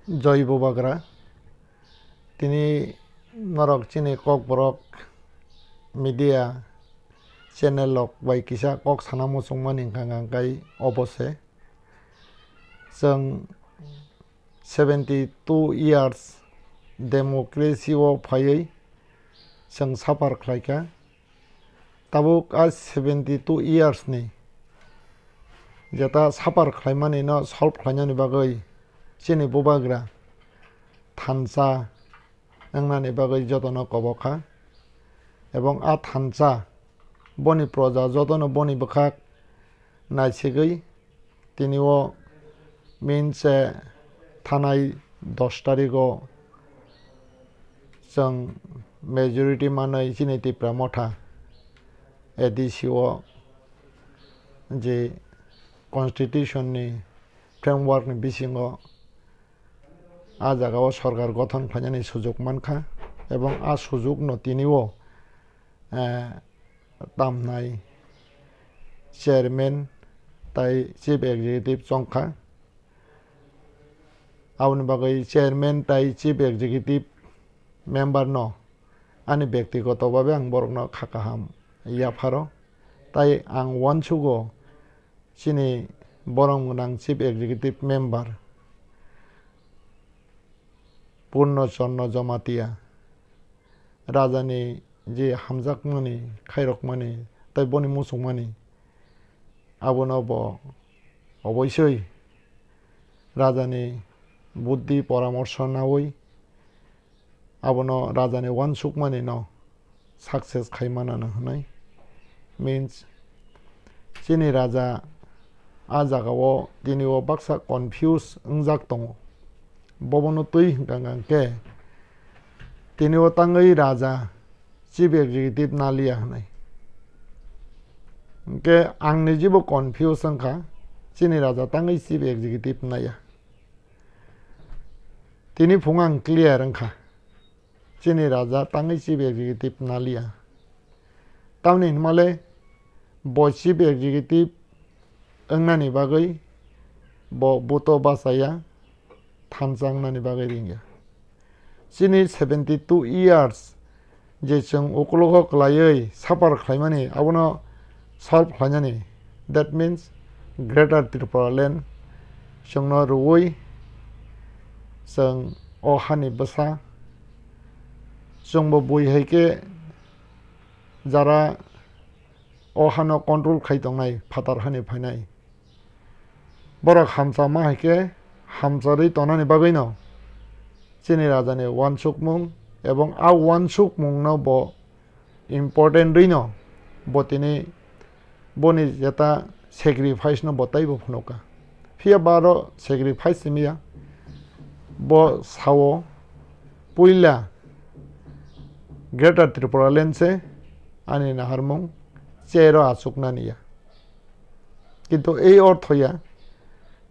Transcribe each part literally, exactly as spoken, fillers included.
Joi Bubagra, tini norok chini Kokborok media channel rok bai kisa kok sana muchungmani hwnkha hwnkha khe obo se. Chwng seventy two years democracy o phaiwi chwng suffer khlaikha. Tabuk a seventy two years ni jeta suffer khlaimani no solve khlainani bagwi chini Bubagra thansa wngnani bagwi jotono kobokha. Ebong a thansa boni proja jotono boni bwkhak naisigwi tini o means, eh, thanai dos tarigo chwng majority manwi chini Tipra Motha A D C o je constitution ni framework ni bisingo a jagao sorkar gothon khlainani sujuk mankha, ebong a sujukno tini o, eh, tamnai chairman tai chief executive chongkha. Aboni bagwi chairman tai chief executive member no ani bektigoto babe ang borokno kha kaham yapharo. Tai ang uansugo chini borom gwnang chief executive member Purno Chorno Jamatia, rajani je hamjakmani, khairokmani, tai boni muchungmani, abono bo oboisoi rajani buddhi poramorsho naui, abono rajani uansukmani no success khai manana hwnwi. Means, chini raja a jagao tini o baksa confuse wngjak tongo. Bobono twi hwnkha hwnkha khe tini o tangwi raja chief executive naliya hwnwi. Hwnkhe ang nijibo confuse wngkha, chini raja tangwi chief executive naiya. Tini phung ang clear wngkha. Chini raja tangwi chief executive naliya. Tamni hwnmale bo chief executive wngnani bagwi bo buto bachaya, thansa wngnani bagwi ringya. Chini seventy two years je chwng ukologo kwlaiwi suffer khlaimani abono solve khlainani, that means Greater Tripura Land chwngno rwui chwng o hani bwsa chwngbo bui hai khe jara o hano control khai tongnai phatar hani phainai. Borok hamsa ma hai khe hamcharwi tongnani bagwino chini rajani uansukmung ebong a uansukmungno bo important rwino bo tini boni jeta sacrifice no bo taibo phunukha. Phiya ba aro sacrifice simiya bo sao puila Greater Tripura Land se ani naharmung chair o achuknani ya. Kintu ei ortho ya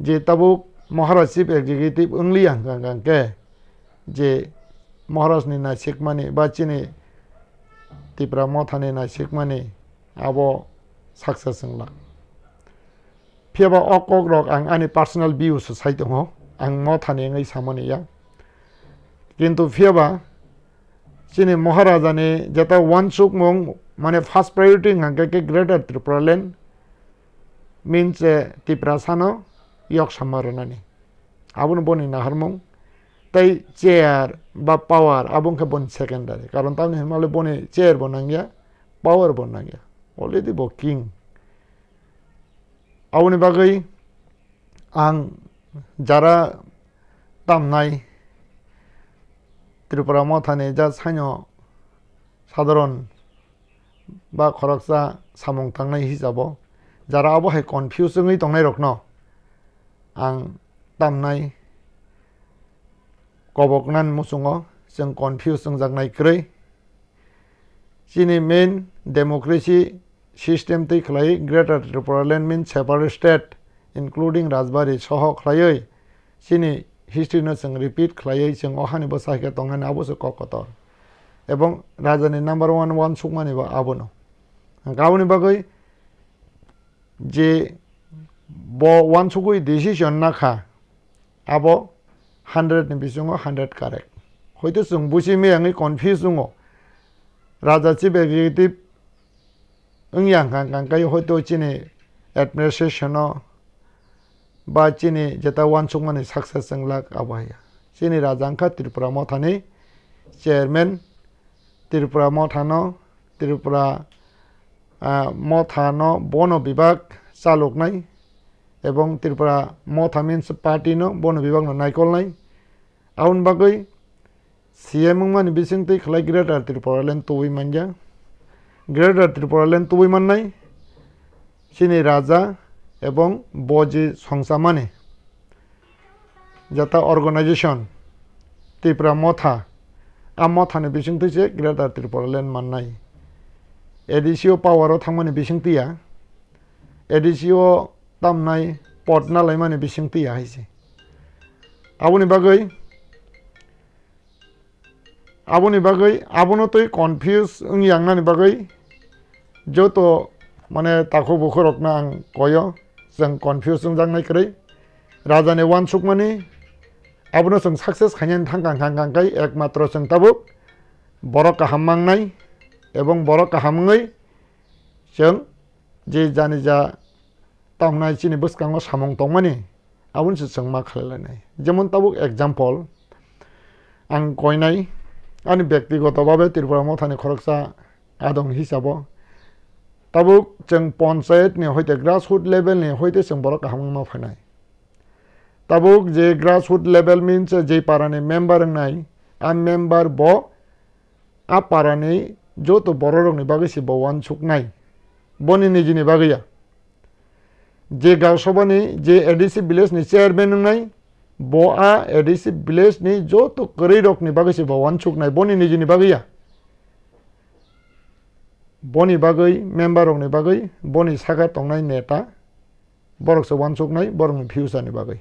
je tabuk Maharaj Chief Executive wngliya hwnkha hwnkha khe je Maharaj ni naisikmani ba chini Tipra Motha ni naisikmani abo success wngla. Phiyaba o kok rok ang ani personal view se sai tongo, ang Motha ni wngwi samani ya. Kintu phiyaba chini Maharaja ni jeta uansukmung mane first priority hwnkha khe Greater Tripura Land means, eh, Tiprasa no yok sama rwnani. Abono boni naharmung tei chair ba power abo wngkha boni secondary. Karon tamni hwnmale boni chair bo nangya, power bo nangya. Already bo king. Aboni bagwi ang jara tamnai Tripura Mothani ja saino sadharon ba khoroksa samung tangnai hisabo jara abo hai confuse wngwi tongnai rokno ang tamnai koboknan muchungo chwng confuse wngjaknai kwrwi. Chini main democracy system twi khlai Greater Tripura Land means separate state including Rajbari soho khlaiwi chini history no chwng repeat khlaiwi chwng o hani bwsa hai khe tongnani abo se kok kotor. Ebong raja ni number one uansukmani bo abono. Hwnkhe aboni bagwi je bo uansugwi decision nakha, abo hundred ni bisingo hundred correct. Hoito chwng busi miyangwi confuse wngo. Raja chief executive wngya hwnkha hwnkha khe hoito chini administration-o ba chini jeta uansukmani success wnglak abo haiya. Chini raja wngkha Tripura Mothani chairman, Tripura Mothano, Tripura, ah, Mothano bono bebak chaloknai, ebong Tripura Motha means party no bono bebak no naikolnai. Aboni bagwi C M wngmani bisingtwi khlai Greater Tripura Land tubui manya. Greater Tripura Land tubui mannai chini raja ebong boji songchamani jata organization Tripura Motha, a Mothani bisingtwi se Greater Tripura Land mannai. A D C o power o thangmani bisingtwi ya, A D C o tamnai pot nalaimani bisingtwi ya hai se. Aboni bagwi, aboni bagwi, abono twi confuse wngyangnani bagwi joto mane takhuk bukhurokno ang koyo, chwng confuse wngjaknai kwrwi. Rajani uansukmani abono chwng success khainani thangkang kang kang kai ekmatro chwng tabuk borok kaham mangnai ebong borok kaham wngwi chwng je jani ja tamnai chini bwskango samung tongmani, aboni se chwng ma khlai lainai. Jemon tabuk example, ang koinai ani byaktigoto babe Tripura Mothani khoroksa adong hisabo. Tabuk chwng panchayat ni hoite grassroot level ni hoite chwng borok kaham wngma phainai. Tabuk je grassroot level means je parani member wngnai, a member bo a parani joto bororokni bagwi se bo uansuknai. Boni nijini bagwi ya. Je Gaon Sabhani je A D C village ni chairman wngnai, bo a A D C village ni joto kwrwirokni bagwi se bo uansuknai, boni nijini bagwi ya. Boni bagwi, member rokni bagwi, boni saka tongnai neta, borok se uansuknai, borokni future ni bagwi.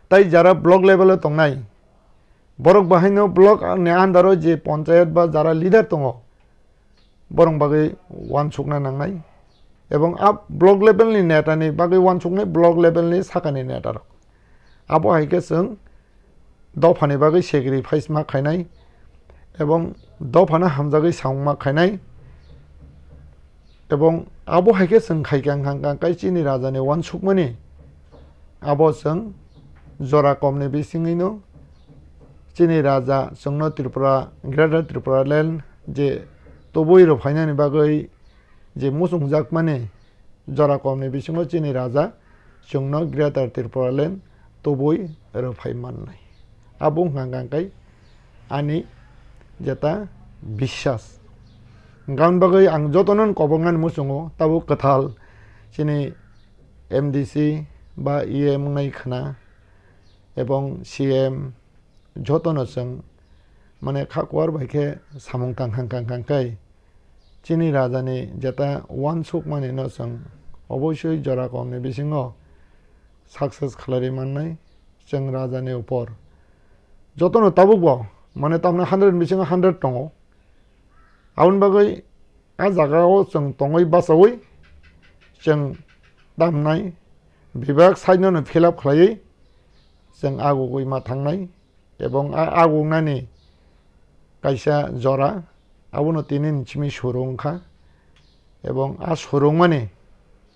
Tai jara block level o tongnai, borok bahaino block ni under o je panchayat ba jara leader tongo, borok bagwi uansukna nangnai. Ebong a block level ni neta ni bagwi uansuknai block level ni sakani neta rok. Abo hai khe chwng dophani bagwi sacrifice ma khainai, ebong dophano hamjagwi samung ma khainai, ebong abo hai khe chwng khai kang kang kang kai chini rajani uansukmani, abo chwng jora komni bisingwino chini raja chwngno Tripura, Greater Tripura Land je tubui rw phainani bagwi je muchungjakmani jora komni bisingo chini raja chwngno Greater Tripura Land tubui rwphai mannai. Abo wngkha hwnkha khe ani jeta biswas. Hwnkha hwn bagwi ang jotono koboknani muchungo tabuk kwthal chini M D C ba E M wngnai khwna ebong C M jotono chwng mane kha kuar bai khe samung tang kha kang kang khe chini rajani jeta uansukmani no chwng obosoi jora komni bisingo success khlai mannai chwng rajani upor. Jotono tabuk bo mane tamni hundred ni bisingo hundred tongo. Aboni bagwi a jaga o chwng tongwi bachaui chwng tamnai bebak side no fill up khlaiwi chwng agugwi ma thangnai. Ebong a agungnani kaisa jora, abono tini ni simi surung kha. Ebong a surungmani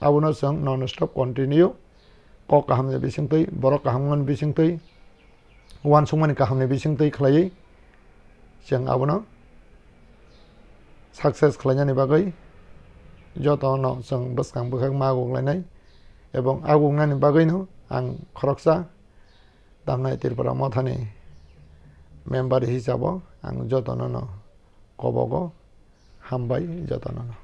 abono chwng non stop continue, kok kahamni bisingtwi, borok kahamni bisingtwi, uansukmani kahamni bisingtwi khlaiwi chwng abono success khlainani bagwi jotono chwng bwskang bwkhak ma aguklainai. Ebong agungnani bagwino ang khoroksa Tamnai Tripura Mothani member hisabo ang jotono no kobogo, hambai jotono no.